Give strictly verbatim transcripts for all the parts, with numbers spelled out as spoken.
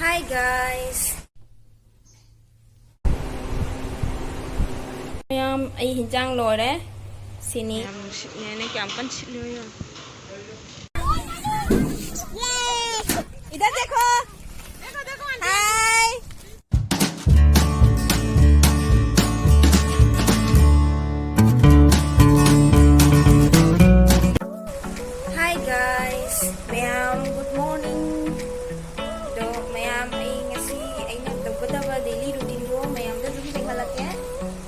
Hi guys. ꯃꯌꯥꯝ, ꯑꯩ ꯍꯤꯟꯖꯥꯡ ꯂꯣꯏꯔꯦ꯫ ꯁꯤꯅꯤ꯫ ꯌꯥꯝ ꯅꯨꯡꯁꯤꯠꯅꯦꯅꯦ, ꯀꯌꯥꯝ ꯀꯟꯅ ꯁꯤꯠꯂꯤꯅꯣ ꯌꯦꯡꯉꯣ꯫ इधर देखो। हाय। Hi guys, ꯃꯌꯥꯝ, good morning. ꯑꯗꯣ ꯃꯌꯥꯝ, ꯑꯩ ꯉꯁꯤ ꯑꯩꯅ ꯇꯧꯒꯗꯕ daily routineꯗꯣ ꯃꯌꯥꯝꯗ ꯑꯗꯨꯝ ꯌꯦꯡꯍꯜꯂꯛꯀꯦ꯫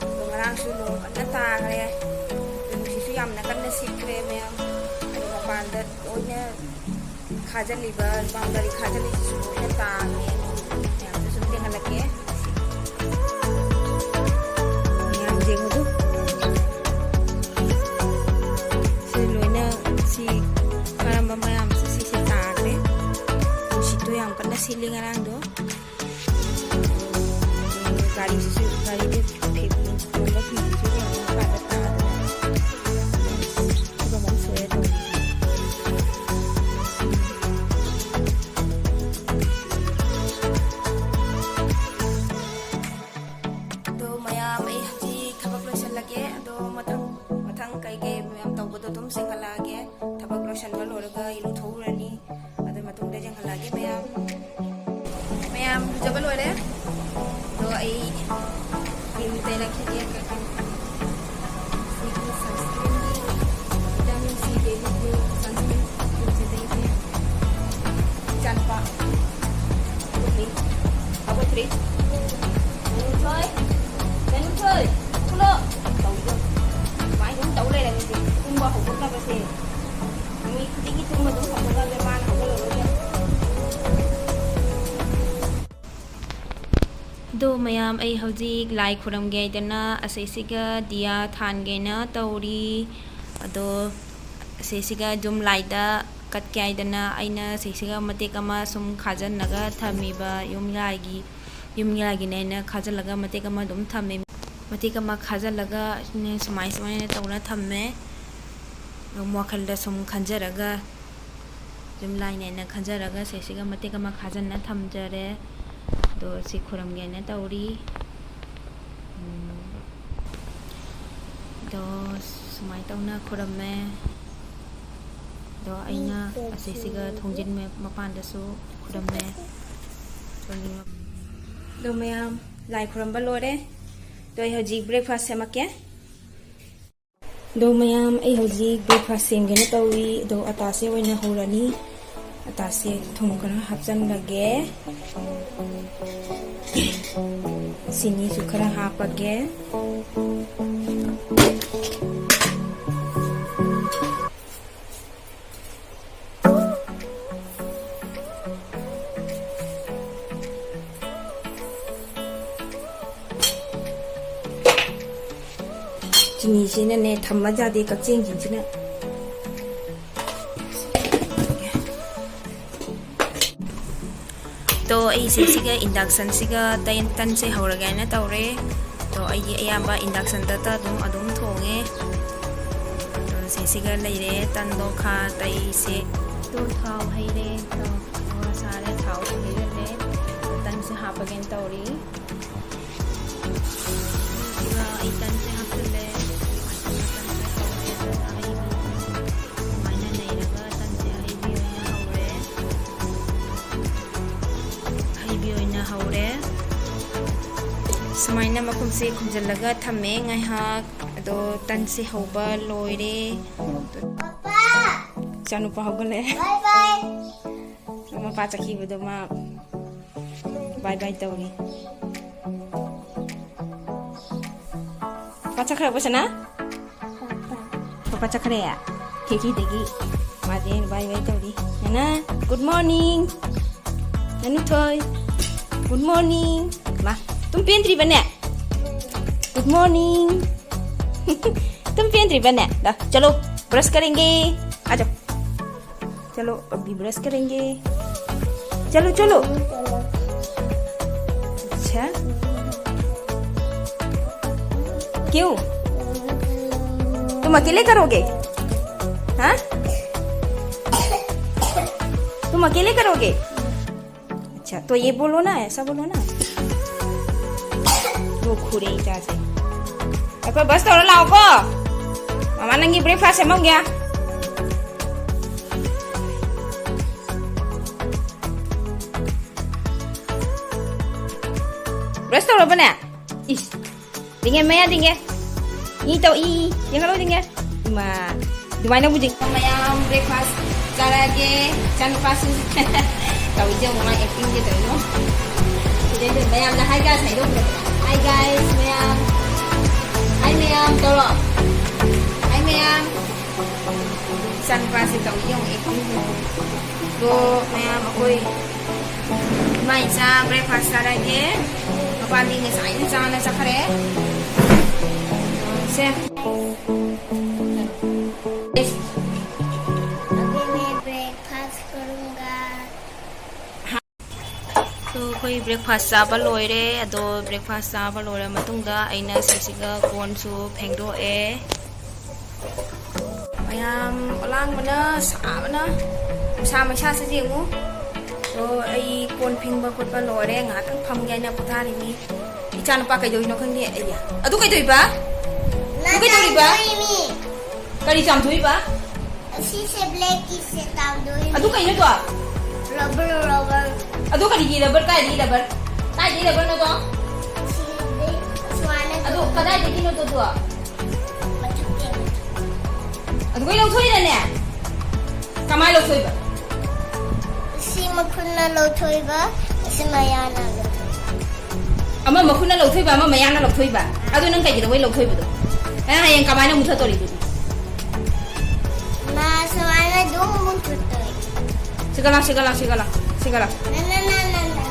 ꯑꯗꯣ ꯉꯔꯥꯡꯁꯨ ꯅꯣꯡ ꯀꯟꯅ ꯇꯥꯈ꯭ꯔꯦ, ꯑꯗꯣ ꯅꯨꯡꯁꯤꯠꯁꯨ ꯌꯥꯝꯅ ꯀꯟꯅ ꯁꯤꯠꯈ꯭ꯔꯦ ꯃꯌꯥꯝ꯫ ꯑꯗꯣ ꯃꯄꯥꯟꯗ ꯂꯣꯏꯅ ꯈꯥꯖꯤꯜꯂꯤꯕ, boundary ꯈꯥꯖꯤꯜꯂꯤꯁꯤꯁꯨ ꯂꯣꯏꯅ ꯇꯥꯡꯉꯦ꯫ ꯃꯌꯥꯝꯗ ꯁꯨꯝ ꯌꯦꯡꯍꯜꯂꯛꯀꯦ꯫ ꯃꯌꯥꯝ ꯌꯦꯡꯉꯨꯗꯨ꯫ ꯁꯤ ꯂꯣꯏꯅ, ꯁꯤ ꯈꯥꯔꯝꯕ ꯃꯌꯥꯝꯁꯦ, ꯁꯤꯁꯦ ꯇꯥꯈ꯭ꯔꯦ꯫ ꯅꯨꯡꯁꯤꯠꯇꯣ ꯌꯥꯝ ꯀꯟꯅ ꯁꯤꯠꯂꯤ ꯉꯔꯥꯡꯗꯣ꯫ ꯒꯥꯔꯤꯁꯤꯁꯨ, ꯒꯥꯔꯤꯗ ꯐꯤ, ꯐꯤ ꯀꯣꯟꯕ ꯐꯤꯁꯤꯁꯨ ꯌꯦꯡꯉꯣ, ꯃꯈꯥꯗ ꯇꯥꯗꯅ꯫ ꯐꯤꯕꯝ ꯑꯃ ꯁꯣꯛꯑꯦ ꯇꯧꯔꯤꯁꯦ꯫ ꯑꯗꯣ ꯃꯌꯥꯝ, ꯑꯩ ꯍꯧꯖꯤꯛ ꯊꯕꯛ ꯂꯣꯏꯁꯤꯜꯂꯒꯦ꯫ ꯑꯗꯣ ꯃꯊꯪ, ꯃꯊꯪ ꯀꯩꯀꯩ ꯃꯌꯥꯝ ꯇꯧꯕꯗꯣ ꯑꯗꯨꯝ ꯆꯦꯟꯍꯜꯂꯛꯑꯒꯦ꯫ ꯊꯕꯛ ꯂꯣꯏꯁꯤꯟꯕ ꯂꯣꯏꯔꯒ ꯏꯔꯨꯊꯣꯛꯎꯔꯅꯤ꯫ ꯑꯗꯨ ꯃꯇꯨꯡꯗ ꯌꯦꯡꯍꯜꯂꯛꯑꯒꯦ ꯃꯌꯥꯝ꯫ ꯃꯌꯥꯝ ꯂꯨꯖꯕ ꯂꯣꯏꯔꯦ꯫ ꯑꯗꯣ ꯑꯩ cream ꯇꯩꯔꯛꯈꯤꯒꯦ꯫ ꯁꯤꯒꯤ sunscreenꯒꯤ vitamin C baby sunscreen creamꯁꯦ ꯇꯩꯒꯦ꯫ ꯏꯆꯥꯅꯨꯄꯥ ꯍꯧꯒꯠꯂꯤ꯫ ꯍꯧꯒꯠꯇ꯭ꯔꯤ꯫ ꯗꯅꯨꯊꯣꯏ! ꯗꯅꯨꯊꯣꯏ! ꯍꯧꯒꯠꯂꯣ! ꯇꯧꯔꯤꯗꯣ꯫ ꯁꯨꯃꯥꯏꯅ ꯑꯗꯨꯝ ꯇꯧ ꯂꯩꯔꯗꯤ ꯇꯨꯝꯕ ꯍꯧꯒꯠꯅꯕꯁꯦ꯫ ꯅꯨꯃꯤꯠ ꯈꯨꯗꯤꯡꯒꯤ ꯇꯨꯝꯕ ꯑꯗꯨꯝ ꯍꯧꯒꯠꯂꯒ ꯃꯥꯅ ꯍꯧꯒꯠꯂꯔꯣꯏꯅꯦ꯫ ꯑꯗꯣ ꯃꯌꯥꯝ, ꯑꯩ ꯍꯧꯖꯤꯛ ꯂꯥꯏ ꯈꯨꯔꯝꯒꯦ ꯍꯥꯏꯗꯅ ꯑꯁꯤꯁꯤꯒ ꯗꯤꯌꯥ ꯊꯥꯟꯒꯦꯅ ꯇꯧꯔꯤ꯫ ꯑꯗꯣ ꯑꯁꯤꯁꯤꯒ ꯌꯨꯝ ꯂꯥꯏꯗ ꯀꯠꯀꯦ ꯍꯥꯏꯗꯅ ꯑꯩꯅ ꯑꯁꯤꯁꯤꯒ ꯃꯇꯦꯛ ꯑꯃ ꯁꯨꯝ ꯈꯥꯖꯤꯜꯂꯒ ꯊꯝꯃꯤꯕ, ꯌꯨꯝ ꯂꯥꯏꯒꯤ, ꯌꯨꯝ ꯂꯥꯏꯒꯤꯅꯦꯅ ꯈꯥꯖꯤꯜꯂꯒ ꯃꯇꯦꯛ ꯑꯃ ꯑꯗꯨꯝ ꯊꯝꯃꯤ꯫ ꯃꯇꯦꯛ ꯑꯃ ꯈꯥꯖꯤꯜꯂꯒ ꯁꯨꯃꯥꯏ ꯁꯨꯃꯥꯏꯅ ꯇꯧꯔ ꯊꯝꯃꯦ꯫ ꯑꯗꯨꯝ ꯋꯥꯈꯜꯗ ꯁꯨꯝ ꯈꯟꯖꯔꯒ ꯑꯗꯨꯝ ꯂꯥꯏꯅꯦꯅ ꯈꯟꯖꯔꯒ ꯁꯤꯁꯤꯒ ꯃꯇꯦꯛ ꯑꯃ ꯈꯥꯖꯟꯅ ꯊꯝꯖꯔꯦ꯫ ꯑꯗꯣ ꯁꯤ ꯈꯨꯔꯝꯒꯦꯅ ꯇꯧꯔꯤ꯫ ꯎꯝ, ꯑꯗꯣ ꯁꯨꯃꯥꯏꯅ ꯇꯧꯅ ꯈꯨꯔꯝꯃꯦ꯫ ꯑꯗꯣ ꯑꯩꯅ ꯑꯁꯤꯁꯤꯒ ꯊꯣꯡꯖꯤꯟ ꯃ-, ꯃꯄꯥꯟꯗꯁꯨ ꯈꯨꯔꯝꯃꯦ꯫ ꯑꯗꯣ ꯃꯌꯥꯝ, ꯂꯥꯏ ꯈꯨꯔꯝꯕ ꯂꯣꯏꯔꯦ꯫ ꯑꯗꯣ ꯑꯩ ꯍꯧꯖꯤꯛ breakfast ꯁꯦꯝꯃꯛꯀꯦ꯫ ꯑꯗꯣ ꯃꯌꯥꯝ, ꯑꯩ ꯍꯧꯖꯤꯛ breakfast ꯁꯦꯝꯒꯦꯅ ꯇꯧꯔꯤ꯫ ꯑꯗꯣ ꯑꯇꯥꯁꯦ ꯑꯣꯏꯅ ꯍꯧꯔꯅꯤ꯫ ꯑꯇꯥꯁꯦ ꯊꯨꯝ ꯈꯔ ꯍꯥꯞꯆꯤꯜꯂꯒꯦ꯫ ꯆꯤꯅꯤꯁꯨ ꯈꯔ ꯍꯥꯞꯄꯒꯦ꯫ ꯆꯤꯅꯤꯁꯤꯅꯅꯦ ꯊꯝꯕ ꯌꯥꯗꯦ, ꯀꯛꯆꯦꯡꯁꯤꯡꯁꯤꯅ꯫ ꯇꯣ, ꯑꯩꯁꯦ ꯁꯤꯒ inductionꯁꯤꯒ ꯇꯟ-, ꯇꯟꯁꯦ ꯍꯧꯔꯒꯦ ꯍꯥꯏꯅ ꯇꯧꯔꯦ꯫ ꯇꯣ, ꯑꯩꯒꯤ ꯑꯌꯥꯝꯕ inductionꯗꯇ ꯑꯗꯨꯝ, ꯑꯗꯨꯝ ꯊꯣꯡꯉꯦ꯫ ꯇꯣ, ꯁꯤꯁꯤꯒ ꯂꯩꯔꯦ ꯇꯟꯗꯣ ꯈꯥ ꯇꯩꯁꯦ꯫ ꯇꯣ, ꯊꯥꯎ ꯍꯩꯔꯦ꯫ ꯇꯣ, ꯊꯥꯎ ꯁꯥꯔꯦ, ꯊꯥꯎꯁꯨ ꯍꯩꯔꯦ꯫ ꯇꯟꯁꯦ ꯍꯥꯞꯄꯒꯦꯅ ꯇꯧꯔꯤ꯫ ꯑꯗꯨꯒ ꯑꯩ ꯇꯟꯁꯦ ꯍꯥꯞꯆꯤꯜꯂꯦ꯫ ꯇꯟꯁꯦ ꯍꯧꯔꯦ꯫ ꯑꯗꯨꯒ ꯑꯩ ꯁꯨꯃꯥꯏꯅ ꯅꯩꯔꯒ ꯇꯟꯁꯦ ꯑꯍꯩꯕꯤ ꯑꯣꯏꯅ ꯍꯧꯔꯦ꯫ ꯑꯍꯩꯕꯤ ꯑꯣꯏꯅ ꯍꯧꯔꯦ꯫ ꯁꯨꯃꯥꯏꯅ ꯃꯈꯨꯝꯁꯦ ꯈꯨꯝꯖꯤꯜꯂꯒ ꯊꯝꯃꯦ ꯉꯥꯏꯍꯥꯛ꯫ ꯑꯗꯣ ꯇꯟꯁꯦ ꯍꯧꯕ ꯂꯣꯏꯔꯦ꯫ ꯄꯄꯥ! ꯏꯆꯥꯅꯨꯄꯥ ꯍꯧꯒꯠꯂꯛꯑꯦ꯫ ꯕꯥꯏ ꯕꯥꯏ꯫ ꯃꯄꯥ ꯆꯠꯈꯤꯕꯗꯣ ꯃꯥ ꯕꯥꯏ ꯕꯥꯏ ꯇꯧꯔꯤ꯫ ꯄꯄꯥ ꯆꯠꯈ꯭ꯔꯕꯣ, ꯁꯅꯥ? ꯄꯄꯥ ꯆꯠꯈ꯭ꯔꯦ? ꯈꯤꯔꯀꯤꯗꯒꯤ ꯃꯥꯗꯤ ꯕꯥꯏ ꯕꯥꯏ ꯇꯧꯔꯤ꯫ ꯅꯅꯥ, good morning꯫ ꯅꯅꯨꯊꯣꯏ, good morning꯫ ꯃꯥ, ꯇꯨꯝ ꯄꯦꯟꯗ꯭ꯔꯤꯕꯅꯦ? Good morning꯫ ꯇꯨꯝ ꯄꯦꯟꯗ꯭ꯔꯤꯕꯅꯦ? ꯂꯥ, ꯆꯠꯂꯣ, brush ꯀꯔꯦꯡꯒꯦ꯫ ꯑꯥ ꯆꯠꯂꯣ꯫ चलो, अभी ब्रश करेंगे। चलो, चलो। अच्छा, क्यों? तुम अकेले करोगे? हाँ? अकेले करोगे? अच्छा, तो ये बोलो ना, ऐसा बोलो ना। ꯂꯣꯛ ꯈꯨꯔꯦ ꯏꯆꯥꯁꯦ꯫ ꯑꯩꯈꯣꯏ ꯕꯁ ꯇꯧꯔ ꯂꯥꯛꯑꯣꯀꯣ꯫ ꯃꯃꯥ, ꯅꯪꯒꯤ breakfast ꯁꯦꯝꯃꯝꯒꯦ꯫ Brush ꯇꯧꯔꯕꯅꯦ? ꯏꯁ꯫ ꯗꯤꯡꯒꯦ, ꯃꯌꯥ ꯗꯤꯡꯒꯦ꯫ ꯏ ꯇꯧ, ꯏ, ꯏ꯫ ꯌꯦꯡꯍꯜꯂꯣ, ꯗꯤꯡꯒꯦ꯫ ꯏꯃꯥ꯫ ꯑꯗꯨꯃꯥꯏꯅꯕꯨꯗꯤ꯫ ꯃꯌꯥꯝ breakfast ꯆꯥꯔꯛꯑꯒꯦ꯫ ꯏꯆꯥꯅꯨꯄꯥꯁꯤꯡ꯫ ꯇꯧꯔꯤꯁꯦ ꯌꯦꯡꯉꯨ, ꯃꯥ actingꯁꯦ ꯇꯧꯔꯤꯅꯣ꯫ ꯁꯤꯗꯩꯗ ꯃꯌꯥꯝꯅ hi guys ꯍꯥꯏꯗꯣꯛꯈ꯭ꯔꯣ꯫ Hi guys ꯃꯌꯥꯝ꯫ Hi ꯃꯌꯥꯝ ꯇꯧꯔꯣ꯫ Hi ꯃꯌꯥꯝ꯫ ꯏꯆꯥꯅꯨꯄꯥꯁꯦ ꯇꯧꯔꯤ ꯌꯦꯡꯉꯨ actingꯁꯦ꯫ ꯑꯗꯣ ꯃꯌꯥꯝ ꯑꯩꯈꯣꯏ ꯏꯃꯥ ꯏꯆꯥ breakfast ꯆꯥꯔꯛꯑꯒꯦ꯫ ꯃꯄꯥꯟꯗꯤ ꯉꯁꯥꯏꯅ ꯆꯥꯅ ꯆꯠꯈ꯭ꯔꯦ꯫ ꯁꯦ꯫ अभी मैं ब्रेकफास्ट करूँगा। ꯑꯗꯣ ꯑꯩꯈꯣꯏ breakfast ꯆꯥꯕ ꯂꯣꯏꯔꯦ꯫ ꯑꯗꯣ breakfast ꯆꯥꯕ ꯂꯣꯏꯔ ꯃꯇꯨꯡꯗ ꯑꯩꯅ ꯁꯤꯁꯤꯒ ꯀꯣꯟꯁꯨ ꯐꯦꯡꯗꯣꯛꯑꯦ꯫ ꯃꯌꯥꯝ ꯑꯂꯥꯡꯕꯅ ꯁꯥꯕꯅ ꯅꯨꯡꯁꯥ ꯃꯩꯁꯥꯁꯤꯗ ꯌꯦꯡꯉꯨ꯫ ꯑꯗꯣ ꯑꯩ ꯀꯣꯟ ꯐꯦꯡꯕ ꯈꯣꯠꯄ ꯂꯣꯏꯔꯦ꯫ ꯉꯥꯏꯍꯥꯛꯇꯪ ꯐꯝꯒꯦ ꯍꯥꯏꯅ ꯄꯣꯊꯥꯔꯤꯅꯤ꯫ ꯏꯆꯥ ꯅꯨꯄꯥ ꯀꯩꯗꯧꯔꯤꯅꯣ ꯈꯪꯗꯦ ꯑꯩ꯫ ꯑꯗꯨ ꯀꯩꯗꯧꯔꯤꯕ? ꯑꯗꯨ ꯀꯩꯗꯧꯔꯤꯕ? ꯆꯥꯝꯗꯣꯏꯅꯤ꯫ ꯀꯔꯤ ꯆꯥꯝꯊꯣꯛꯏꯕ? ꯑꯁꯤꯁꯦ blackꯀꯤꯁꯦ ꯆꯥꯝꯗꯣꯏꯅꯤ꯫ ꯑꯗꯨ ꯀꯩꯅꯣ ꯇꯣ? Rubber, rubber꯫ ꯑꯗꯨ ꯀꯔꯤꯒꯤ rubber? ꯀꯥꯏꯗꯒꯤ rubber? ꯀꯥꯏꯗꯒꯤ rubberꯅꯣ ꯇꯣ? ꯁꯤꯗꯩ ꯁꯨꯃꯥꯏꯅ ꯑꯗꯨ ꯇꯧ-, ꯀꯗꯥꯏꯗꯒꯤꯅꯣ ꯇꯣ ꯑꯗꯨ? ꯃꯊꯛꯇꯩ꯫ ꯑꯗꯨꯒꯩ ꯂꯧꯊꯣꯛꯏꯔꯅꯦ? ꯀꯃꯥꯏ ꯂꯧꯊꯣꯛꯏꯕ? ꯁꯤ ꯃꯈꯨꯠꯅ ꯂꯧꯊꯣꯛꯏꯕ, ꯑꯁꯤ ꯃꯌꯥꯅ ꯂꯧꯊꯣꯛꯏꯕ꯫ ꯑꯃ ꯃꯈꯨꯠꯅ ꯂꯧꯊꯣꯛꯏꯕ, ꯑꯃ ꯃꯌꯥꯅ ꯂꯧꯊꯣꯛꯏꯕ꯫ ꯑꯗꯨ ꯅꯪ ꯀꯩꯒꯤꯅꯣ ꯃꯣꯏ ꯂꯧꯊꯣꯏꯕꯗꯣ? ꯅꯪ ꯍꯌꯦꯡ ꯀꯃꯥꯏꯅ ꯃꯨꯊꯠꯇꯣꯔꯤꯕ? ꯃꯥ ꯁꯨꯃꯥꯏꯅ ꯑꯗꯨꯝ ꯃꯨꯊꯠꯇꯣꯏ꯫ ꯁꯤꯒ ꯂꯥꯎ, ꯁꯤꯒ ꯂꯥꯎ, ꯁꯤꯒ ꯂꯥꯎ, ꯁꯤꯒ ꯂꯥꯎ꯫ ꯅ, ꯅ, ꯅ, ꯅ, ꯅ꯫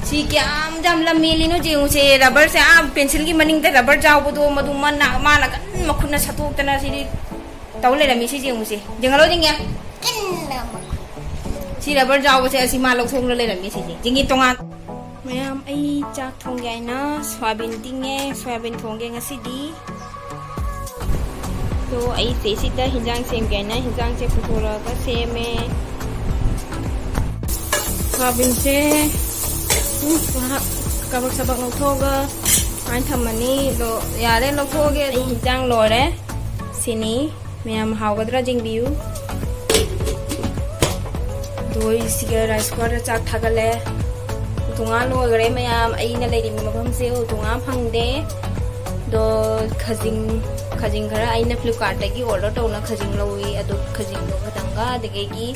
ꯁꯤ ꯀꯌꯥꯝ ꯌꯥꯝ ꯂꯝ ꯍꯦꯜꯂꯤꯅꯣ ꯌꯦꯡꯉꯨꯁꯦ꯫ Rubberꯁꯦ, ꯑꯥ pencilꯒꯤ ꯃꯅꯤꯡꯗ rubber ꯌꯥꯎꯕꯗꯣ, ꯃꯗꯨ ꯃꯅꯥ-, ꯃꯥꯅ ꯀꯟꯅ ꯃꯈꯨꯠꯅ ꯁꯠꯇꯣꯛꯇꯅ ꯁꯤꯗꯤ ꯇꯧ ꯂꯩꯔꯝꯃꯤ꯫ ꯁꯤ ꯌꯦꯡꯉꯨꯁꯦ, ꯌꯦꯡꯍꯜꯂꯣ ꯌꯦꯡꯒꯦ꯫ ꯀꯟꯅ ꯃꯈꯨꯠ꯫ ꯁꯤ rubber ꯌꯥꯎꯕꯁꯦ ꯑꯁꯤ ꯃꯥ ꯂꯧꯊꯣꯛꯂ ꯂꯩꯔꯝꯃꯤ꯫ ꯁꯤꯁꯦ ꯌꯦꯡꯉꯤ ꯇꯣꯉꯥꯟ꯫ ꯃꯌꯥꯝ, ꯑꯩ ꯆꯥꯛ ꯊꯣꯡꯒꯦ ꯍꯥꯏꯅ ꯁꯣꯌꯥꯕꯤꯟ ꯇꯤꯡꯉꯦ꯫ ꯁꯣꯌꯥꯕꯤꯟ ꯊꯣꯡꯒꯦ ꯉꯁꯤꯗꯤ꯫ ꯑꯗꯣ ꯑꯩ ꯆꯦꯁꯤꯗ ꯍꯤꯟꯖꯥꯡ ꯁꯦꯝꯒꯦ ꯍꯥꯏꯅ ꯍꯤꯟꯖꯥꯡꯁꯦ ꯄꯨꯊꯣꯔꯛꯑꯒ ꯁꯦꯝꯃꯦ꯫ ꯁꯣꯌꯥꯕꯤꯟꯁꯦ, ꯎꯝ, ꯉꯥꯏꯍꯥꯛ ꯀꯕꯛ ꯁꯕꯛ ꯂꯧꯊꯣꯛꯑꯒ ꯁꯨꯃꯥꯏꯅ ꯊꯝꯃꯅꯤ꯫ ꯑꯗꯣ ꯌꯥꯔꯦ, ꯂꯧꯊꯣꯛꯑꯒꯦ꯫ ꯑꯗꯨꯝ ꯏꯟꯖꯥꯡ ꯂꯣꯏꯔꯦ꯫ ꯁꯤꯅꯤ꯫ ꯃꯌꯥꯝ ꯍꯥꯎꯒꯗ꯭ꯔꯥ ꯌꯦꯡꯕꯤꯌꯨ꯫ ꯑꯗꯣ ꯑꯩꯁꯤꯒ ꯔꯥꯏꯁ ꯀꯨꯀꯔꯗ ꯆꯥꯛ ꯊꯥꯒꯠꯂꯦ꯫ ꯎꯇꯣꯡꯉꯥ ꯂꯣꯏꯈꯔꯦ ꯃꯌꯥꯝ꯫ ꯑꯩꯅ ꯂꯩꯔꯤꯕ ꯃꯐꯝꯁꯦ ꯎꯇꯣꯡꯉꯥ ꯐꯪꯗꯦ꯫ ꯑꯗꯣ ꯈꯖꯤꯡ, ꯈꯖꯤꯡ ꯈꯔ ꯑꯩꯅ ꯐ꯭ꯂꯤꯞꯀꯥꯔꯠꯇꯒꯤ ꯑꯣꯔꯗꯔ ꯇꯧꯅ ꯈꯖꯤꯡ ꯂꯧꯏ꯫ ꯑꯗꯣ ꯈꯖꯤꯡꯗꯣ ꯈꯇꯪꯒ, ꯑꯗꯒꯤ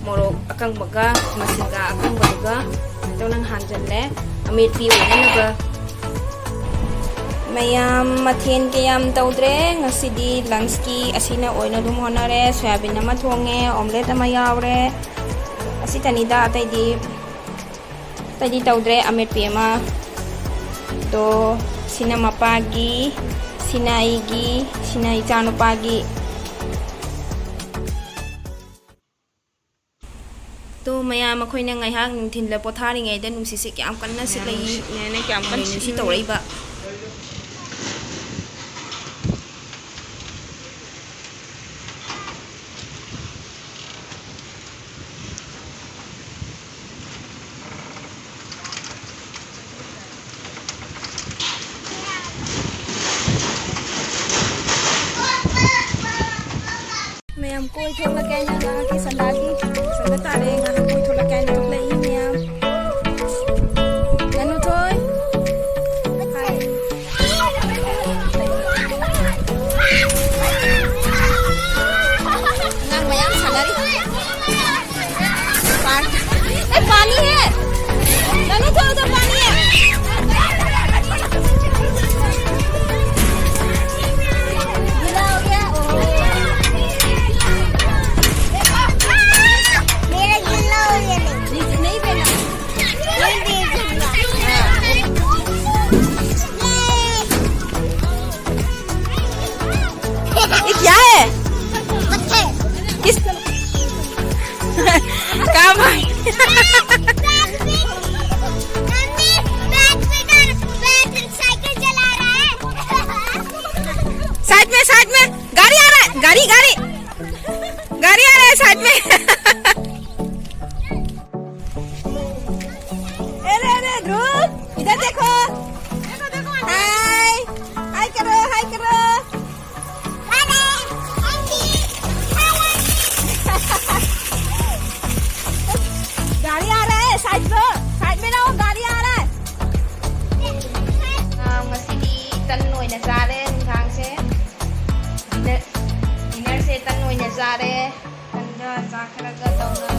ꯃꯣꯔꯣꯛ ꯑꯀꯪꯕꯒ, ꯃꯁꯤꯡꯒ ꯑꯀꯪꯕꯗꯨꯒ ꯑꯗꯨꯃꯥꯏꯅ ꯇꯧꯅ ꯍꯥꯟꯖꯜꯂꯦ꯫ ꯑꯃꯦꯠꯄꯤ ꯑꯣꯏꯅꯅꯕ꯫ ꯃꯌꯥꯝ ꯃꯊꯦꯜ ꯀꯌꯥꯝ ꯇꯧꯗ꯭ꯔꯦ ꯉꯁꯤꯗꯤ꯫ ꯂꯟꯁꯀꯤ ꯑꯁꯤꯅ ꯑꯣꯏꯅ ꯑꯗꯨꯝ ꯍꯣꯠꯅꯔꯦ꯫ ꯁꯣꯌꯥꯕꯤꯟ ꯑꯃ ꯊꯣꯡꯉꯦ, ꯑꯣꯝꯂꯦꯠ ꯑꯃ ꯌꯥꯎꯔꯦ꯫ ꯑꯁꯤꯇꯅꯤꯗ, ꯑꯇꯩꯗꯤ, ꯑꯇꯩꯗꯤ ꯇꯧꯗ꯭ꯔꯦ꯫ ꯑꯃꯦꯠꯄꯤ ꯑꯃ꯫ ꯑꯗꯣ ꯁꯤꯅ ꯃꯄꯥꯒꯤ, ꯁꯤꯅ ꯑꯩꯒꯤ, ꯁꯤꯅ ꯏꯆꯥꯅꯨꯄꯥꯒꯤ꯫ ꯇꯣ ꯃꯌꯥꯝ, ꯑꯩꯈꯣꯏꯅ ꯉꯥꯏꯍꯥꯛ ꯅꯨꯡꯊꯤꯜꯗ ꯄꯣꯊꯥꯔꯤꯉꯩꯗ ꯅꯨꯡꯁꯤꯠꯁꯦ ꯀꯌꯥꯝ ꯀꯟꯅ ꯁꯤꯠꯂꯛꯏ꯫ ꯅꯨꯡꯁꯤꯠꯅꯦꯅ ꯀꯌꯥꯝ ꯀꯟꯅ ꯅꯨꯡꯁꯤꯠ ꯁꯤꯠꯂꯤ꯫ ꯇꯧꯔꯛꯏꯕ꯫ ꯃꯌꯥꯝ ꯀꯣꯏ ꯊꯣꯛꯂꯛꯀꯦ ꯍꯥꯏꯅ ꯉꯥꯏꯍꯥꯛꯀꯤ ꯁꯟꯗꯥꯒꯤ ꯁꯟꯗ ꯇꯥꯔꯦ꯫ ꯉꯥꯏꯍꯥꯛ ꯀꯣꯏ ꯊꯣꯛꯂꯛꯀꯦ ꯍꯥꯏꯅ ꯊꯣꯛꯂꯛꯏ ꯃꯌꯥꯝ꯫ ꯉꯥꯅꯨꯊꯣꯏ꯫ ꯍꯥꯏ꯫ ꯑꯉꯥꯡ ꯃꯌꯥꯝ ꯁꯥꯟꯅꯔꯤ꯫ पानी, ए, पानी है। ननू, थोड़ा सा पानी है। गीला हो गया। मेरा गीला हो गया, नहीं। नहीं, नहीं पहना। नहीं पहना। ये क्या है? पत्थर। किस काम है? ꯆꯥꯔꯦ꯫ ꯈꯟꯗ ꯆꯥꯈ꯭ꯔꯒ ꯇꯧꯅ